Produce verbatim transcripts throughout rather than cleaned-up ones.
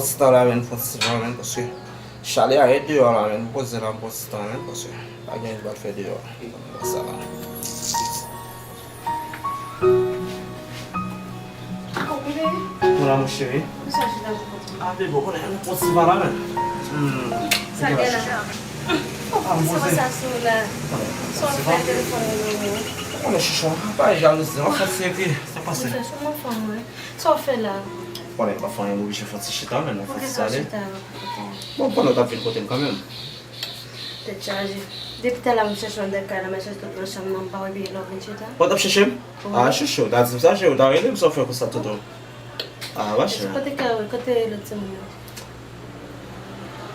Ti tan la, men, fè ti van, men, paske chalè a ret deyò la, men, m poze la, m pran ti tan, men, paske pa gen anyen m pral fè deyò. Sa la. Mon amour chéri. Ah, bebe, ou konnen, m pran ti van la, men. Hmm. Sa gen la? Ah, m poze. Sa w fè sou la? Sa w fè telefòn nan men w? Ou konnen, chouchou, pa jalouzi, anfen, se epi, sa pase. Chouchou, m anfòm, wi. Sa w fè la? Konnen, pa fè anyen, m oblije fè ti chita, men, fè ti sale. Bon, pandan w t ap vin kote m kanmenm. Tèt chaje. Depi talè m chèche w anndan kay la, m al chèche tout nan chanm nan, m pa wè byen lè w vin chita. Ou t ap chèche m? Wi. Ah, chouchou, w ta di m sa, cheri, w ta rele m, sa w fè konsa, toutou. Ah, ma chère. Kote kay ou, kote lòt timoun yo?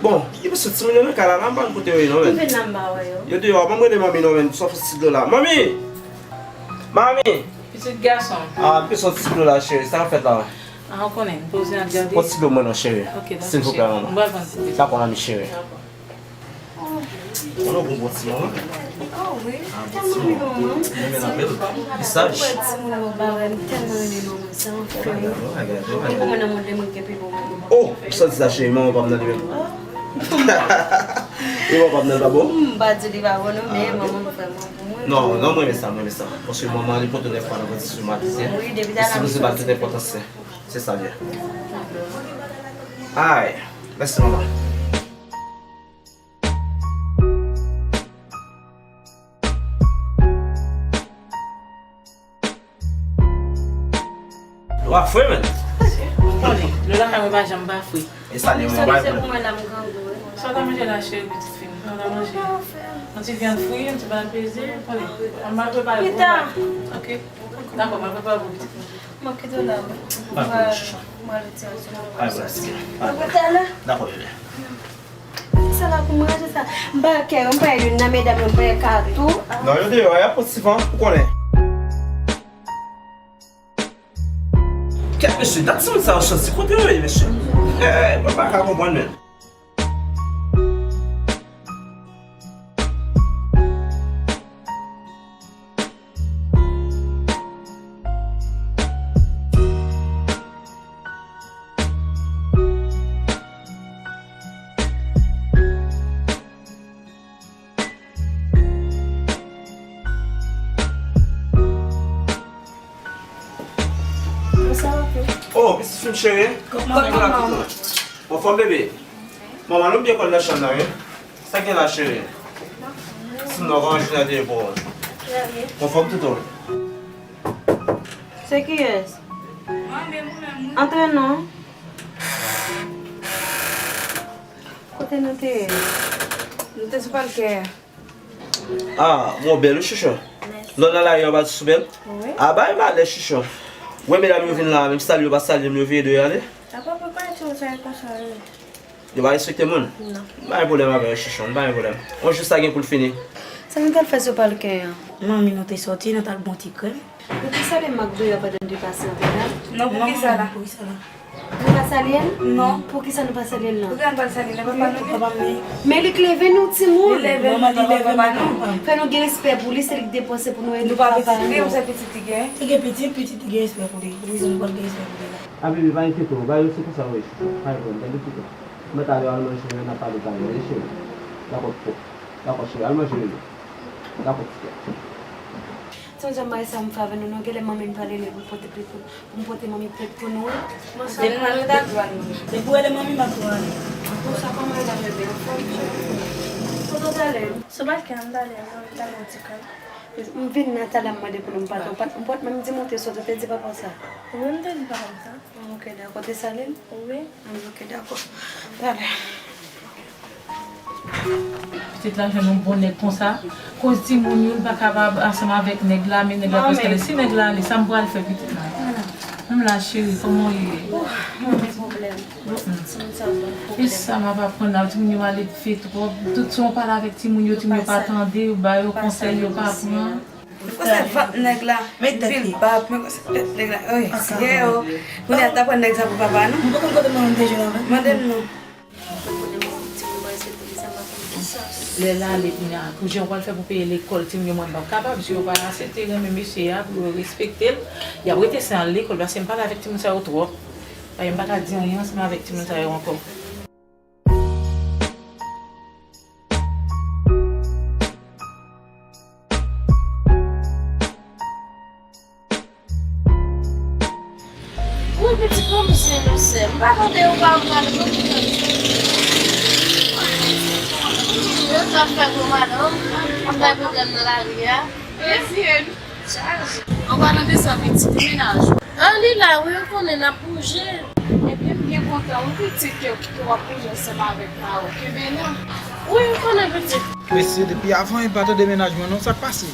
Bon, ki mesye timoun yo nan kay la, la, m pa konn kote yo ye non, men. M vin la, m pa wè yo. Yo deyò, ban m rele manmi non, men, sa w fè ti dlo la. Manmi! Manmi! Pitit gason. Ah, m bezwen ti dlo la, cheri, sa k ap fèt la? Ah, ou konnen, m poze ap gade. Pran ti dlo mwen non, cheri. Ok, dakò, cheri. Silvouplè, manman. M pral pran ti dlo. Dakò, manmi, cheri. Dakò. Konnen w gon bon ti manman? Oh, wi. Ah, bon ti manman. M renmen l anpil. Li saj. Wè timoun yo ba wè, m tèlman renmen manman, se yon fè. Oh my God, oh my God, oh my God. Pi bon moun nan mond, li mwen gen pi bon moun. Oh, sa di sa, cheri, manman pa m nan li menm. E manman pa m nan li pa bon? M pa di li pa bon, non, men manman m vrèman bon. Non, non, mwen renmen sa, mwen renmen sa. Paske manman li pote nèf fwa nan ventis jou matizyen. Wi, depi talè. Li sipoze ba l tout enpòtans li. Se sa l ye. Ay, mèsi manman. Dlo a fre, men. Ou konnen, dlo lakay mwen pa janm pa fre. E sa li, mwen bay pou mwen la, m grangou, wi. Sa w ta manje la, cheri, pitit fi m? Sa w ta manje? Yon ti vyann fri, yon ti bagay peze, ou konnen. M al prepare pou ou. Pita. Ok. Dakò, m al prepare pou ou, pitit fi m. M ap kite w la, wi. Bay pou mwen, chouchou. M al retire sou mwen. Bay pou mwen, pitit fi m. Bay pou mwen. Dakò, bebe. Sa la pou manje sa. M pa kè, m pa youn nan medam yo, m pa ka tou. Non, yo deyò, y ap pran ti van, ou konnen. Kèt mesye, dat timoun sa yo soti kote yo ye, mesye? Eh, mwen pa ka konprann, men. Oh, pitit fi m cheri. Kòman? Anfòm, bebe? Manman nou byen konn nan chanm nan, wi. Sa gen la, cheri? Sinon, ranj nan te pou ou. Anfòm, toutou? Se kiyès? Antre non. Kote nou te ye? Nou te sou palkè a. Ah, bon, bèl wi, chouchou. Mèsi. Lò nan lari an, pa di sou bèl? Wi. Ah, bay malè, chouchou. Wè medam yo vin la, menm salye yo pa salye m, yo vire do yo ale. Apa, papa, ti ou sa e konsa, wi. Yo pa respekte moun? Non. M pa gen pwoblèm avè yo, chouchou, m pa gen pwoblèm. On jou sa gen pou l fini. Sa nou t al fè sou palkè an? Manmi nou te sòti, nou t al bon ti krèm. Ou te salye Marc Doya pandan n te pase antre la? Non, poukisa la? Poukisa la? Ou pa salye l? Non. Poukisa nou pa salye l lan? Poukisa nou pa salye l? Papa nou ye. Papa nou ye. Men li k leve nou, timoun. Li leve nou, li pa papa nou. Fè nou gen respè pou li, se li k depanse pou nou, e nou pa papa nou. Nou pa pitit li, ou se pitit li gen? Li gen pitit, pitit li gen respè pou li. Poukisa nou pa gen respè pou li la? A bebe, pa enkyete w, ba yo se konsa w ye, chouchou. Pa gen pwoblèm, tande pito. Mwen talè al manje, n ap pale talè, wi, cheri. Dakò, dakò, cheri, al manje, bebe. Dakò, ti kè. Sonje mari sa m fè avè nou, non, genlè manmi m pral rele pou pote plent pou, pou m pote manmi plent pou nou, wi. Depi nou ale ta dwal nou. Depi w rele manmi m ap tou ale. Konsa kòman e la bebe, anfòm? Kote w t ale? Sou pake a m t ale, m t ale yon ti kay. M vin nan talè m mande pou nou, m pa t, m pa t, m pa t menm di m ou te sòti, ou te di papa w sa? Wi, m te di papa m sa. Ah, ok, dakò. Te salye l? Wi. Ah, ok, dakò. Talè. Pitit la jwenn yon bon nèg konsa. Koz timoun yo, li pa kapab ansanm avèk nèg la, men nèg la prèske ale. Si nèg la ale, sa m pral fè pitit la? M la, cheri, kòman w ye? Ou gen pwoblèm. Timoun sa yo gen pwoblèm. E sa m ap aprann la, timoun yo malelve twòp. Tout sa w pale avèk timoun yo, timoun yo pa tande, ou ba yo konsèy, yo pa pran. Fò se vant nèg la. Men tèt li. Vil bab, men fò se tèt nèg la. Oy, Seyè o. Kounye a, t aprann nèg sa pou papa nou. M pa konn kote manman m te jwenn avè l. Mande l non. Lè l ale kounye a, jan w pral fè pou peye lekòl timoun yo, mwen m p ap kapab. Si yo pa asepte renmen mesye a, pou yo respekte l, y ap rete san al lekòl, paske m pale avèk timoun sa yo twòp. Paske m pa ka di anyen ansanm avèk timoun sa yo ankò. Wi, pitit, kòmsi nou sè. M pa tande ou pa pral konn. Yo t ap fè gwo madanm, ap bay pwoblèm nan lari a. Mesye, chaje. An palan de sa, pitit, e mennaj ou? An li la, wi, ou konnen n ap bouje. Ebyen, m byen kontan, wi, pitit, ke, ke w ap bouje ansanm avèk Maro. Kenbe la. Wi, ou konnen, pitit. Mesye, depi avan, m pa tande mennaj mwen, non, sa k pase?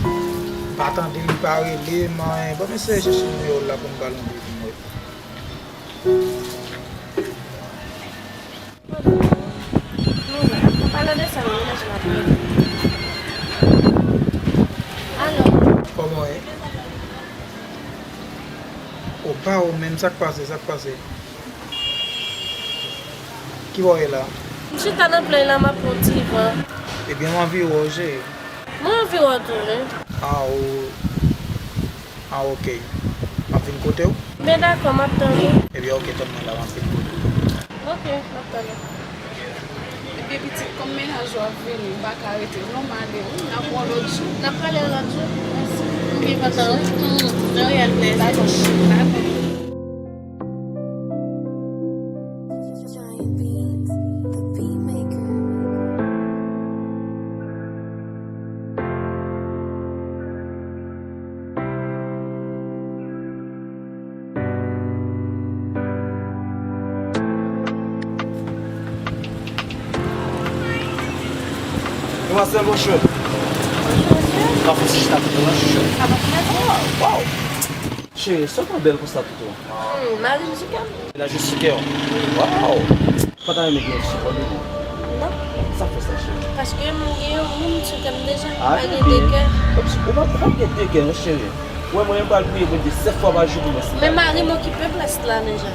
M pa tande, li pa rele m, anyen. Ban m eseye chèche nimewo l la pou m ba l yon de pou m wè. An palan de sa, mennaj la ap rele. Alo. Kòman w ye? O pa ou menm, sa k pase, sa k pase? Ki bò w ye la? M chita nan plèn la, m ap pran ti van. Ebyen, m anvi wè w, cheri. Mwen anvi wè w tou, wi. Ah, ou. Ah, ok. M ap vin kote w? Ben, dakò, m ap tann ou. Ebyen, ok, tann mwen la, m ap vin kote w. Ok, m ap tann ou. Ebyen, pitit, kòm mennaj ou ap vini, m pa ka rete, non, m ale, wi. N ap wè w lòt jou. N ap pale yon lòt jou. Mèsi. M byen kontan, wi. Mm, de rien, mèsi. Dakò. Dakò. Giant Beats, the beat maker. Demwazèl, bonjou. Bonjou, mesye. Ka fè ti chita tout la, chouchou. Sa va, chouchou? Ah, waw! Cheri, sa w bèl konsa tout ou? Hmm, mari m sou kè m. Mennaj ou sou kè w? Waw! Ou pa ta renmen gen yon ti kò de li? Non. Sa fè sa, cheri? Paske m gen yon moun sou kè m deja. Ah, pa gen de kè. Ou pa, ou pa gen de kè, non, cheri. Ou wè, mwen menm pral priye Bondye sèt fwa pa jou pou mwen. Men mari m okipe plas la deja.